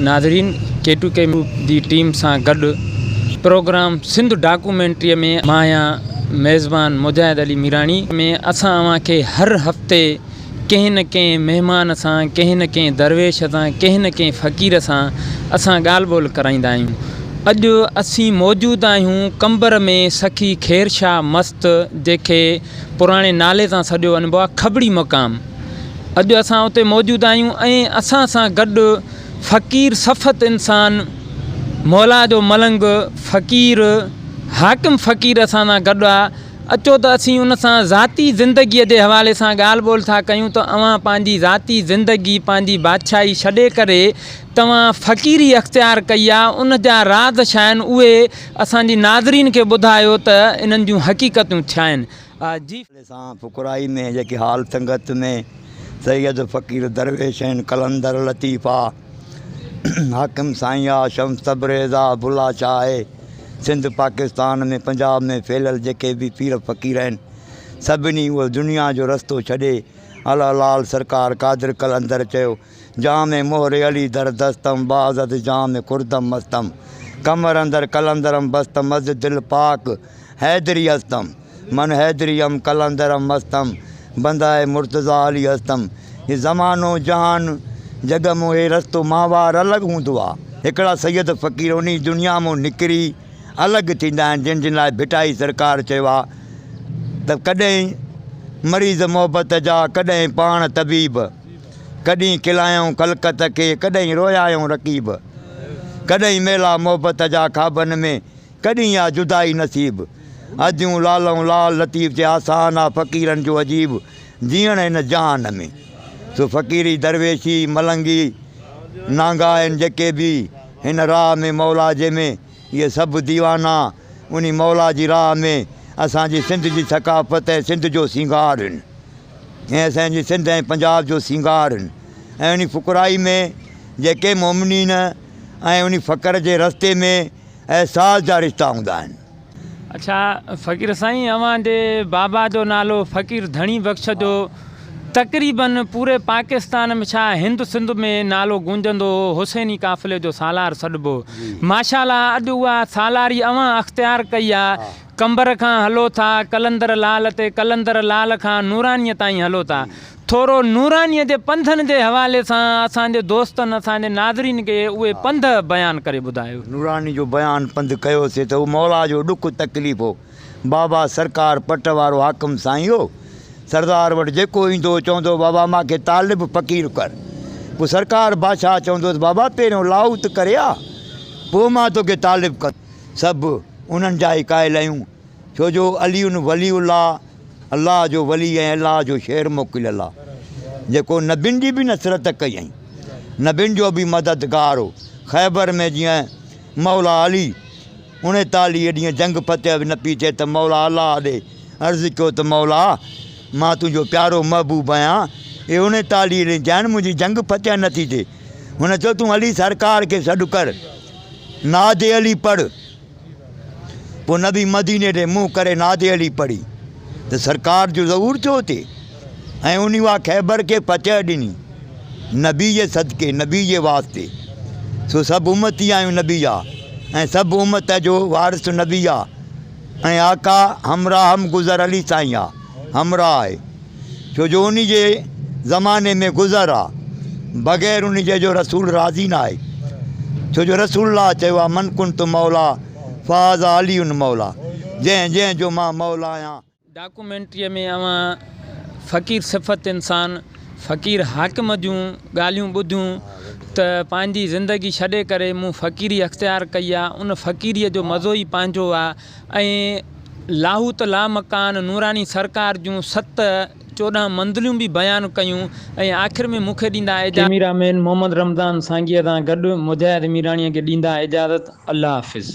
ناظرين K two K جي team سان گڏ پروگرام سنڌ ڊاڪومينٽري ۾ مان آهيان ميزبان مجاهد علي ميراڻي ۾ اسان اوهان کي هر هفتي ڪنهن نه ڪنهن مهمان سان ڪنهن نه ڪنهن درويش سان ڪنهن نه ڪنهن فقير سان اسان ڳالهه ٻولهه ڪرائيندا آهيون اڄ اسين موجود آهيون قمبر ۾ سخي خير شاهه مست جنهن کي پراڻي نالي سان سڏيو وڃبو آهي کٻڙي مقام اڄ اسان اتي موجود آهيون ۽ اسان سان گڏ فقير صفت انسان مولا جو ملنگ فقير حاڪم فقير اسان سان گڏ آ اچو ته اسين ان سان ذاتي زندگيء جي حوالي سان ڳالهه ٻولهه ٿا ڪيون ته اوهان پنهنجي ذاتي زندگي پنهنجي بادشاهي ڇڏي ڪري توهان فقيري اختيار ڪئي آ ان جا راز ڇا آهن اهي اسان جي ناظرين کي ٻڌايو ته انهن جون حقيقتون ڇا آهن جي. سان فقرائي ۾ جيڪي حال سنگت ۾ سيد فقير درويش آهن قلندر لطيف آ حاڪم سائين آ شمس تبريز آ بلا شاهه آهي سنڌ پاڪستان ۾ پنجاب ۾ ڦهليل جيڪي به پير فقير آهن سڀني اهو دنيا جو رستو ڇڏي الله لال سرڪار قادر قلندر چيو جام مهر علي در دستم باز از جام خوردم مستم قمر اندر قلندرم بستم از دل پاڪ حيدري هستم من حيدري ام قلندرم مستم بنده مرتضيٰ علي هستم هي زمانو جهان جڳ مون هي رستو ماهوار الڳ هوندو آ هڪڙا سيد فقير انهي دنيا مون نڪري الڳ ٿيندا آهن جن جن لاء ڀٽائي سرڪار چيو آ ته ڪڏهن مريض محبت جا ڪڏهن پاڻ طبيب. ڪڏهين کلايائون خلقت کي، ڪڏهين رويايائون رقيب. ڪڏهين ميلا محبت جا خوابن ۾، ڪڏهين آ جدائي نصيب. اديون لالئون لال لطيف چي آسان آ فقيرن جو عجيب جيئڻ هن جهان ۾. سو فقيري درويشي ملنگي نانگا آهن جيڪي به هن راهه ۾ مولا جي ۾ اهي سڀ ديوانا انهي مولا جي راهه ۾ اسان جي سنڌ جي ثقافت ۽ سنڌ جو سينگار آهن. ۽ اسان جي سنڌ ۽ پنجاب جو سينگار آهن ۽ انهي فقرائي ۾ جيڪي مومنين ۽ انهي فقر جي رستي ۾ احساس جا رشتا هوندا آهن. اڇا فقير سائين اوهان جي بابا جو نالو فقير ڌڻي بخش جو تقريبن پوري پاڪستان ۾ ڇا هند سنڌ ۾ نالو گونجندو هو حسيني قافلي جو سالار سڏبو ماشاء الله اڄ اها سالاري اوهان اختيار ڪئي آ قمبر کان هلو ٿا قلندر لال تي قلندر لال کان نورانيء تائين هلو ٿا. ٿورو نورانيء جي پنڌن جي حوالي سان اسان جي دوستن اسان جي ناظرين کي اهي پنڌ بيان ڪري ٻڌايو. نوراني جو بيان پنڌ ڪيوسي ته هو مولا جو ڏک تڪليف هو. بابا سرڪار پٽ وارو حاڪم سائين هو. سردار وٽ جيڪو ايندو هو چوندو هو بابا مان کي طالب فقير ڪر. پوء سرڪار بادشاهه چوندو هوس بابا پهريون لاهوت ڪري آ پوء مان توکي طالب ڪندس. سڀ انهن جا ئي قائل آهيون، ڇو جو علي ولي الله، الله جو ولي ۽ الله جو شير موڪليل آ، جيڪو نبين جي به نصرت ڪئي ۽ نبين جو به مددگار هو. خيبر ۾ جيئن مولا علي 39 ڏينهن جنگ فتح به نه پئي ٿئي ته مولا الله ڏي عرض ڪيو ته مولا! مان تنهنجو پيارو محبوب آهيان، اهي 39 ڏينهن ٿيا آهن، منهنجي جنگ فتح نه ٿي ٿئي. هن چيو تون علي سرڪار کي سڏ ڪر. ناد علي پڙهه. پوء نبي مديني ڏي منهن ڪري ناد علي پڙهي ته سرڪار جو ظهور ٿيو اتي ۽ انهي اها خيبر کي فتح ڏني نبي جي صدقي نبي جي واسطي سو سڀ امتي آهيون نبي جا ۽ سڀ امت جو وارث نبي آ ۽ آقا همراهه هم گذر علي سائين آ همراهه آهي. ڇو جو انهي جي زماني ۾ گذر آ، بغير انهي جي جو رسول راضي ناهي، ڇو جو رسول الله چيو آ من ڪنت مولا فهذا علي مولا جنهن جنهن جو مان مولا آهيان. ڊاڪومينٽريء ۾ اوهان فقير صفت انسان فقير حاڪم جون ڳالهيون ٻڌيون ته پنهنجي زندگي ڇڏي ڪري مون فقيري اختيار ڪئي آ، ان فقيريء جو مزو ئي پنهنجو آ ۽ لاهوت لامڪان نوراني سرڪار جون ست 14 منزلون به بيان ڪيون ۽ آخر ۾ مون کي ڏيندا اجازت. ڪئميرا مين محمد رمضان سانگيء سان گڏ مجاهد ميراڻيء کي ڏيندا اجازت. الله حافظ.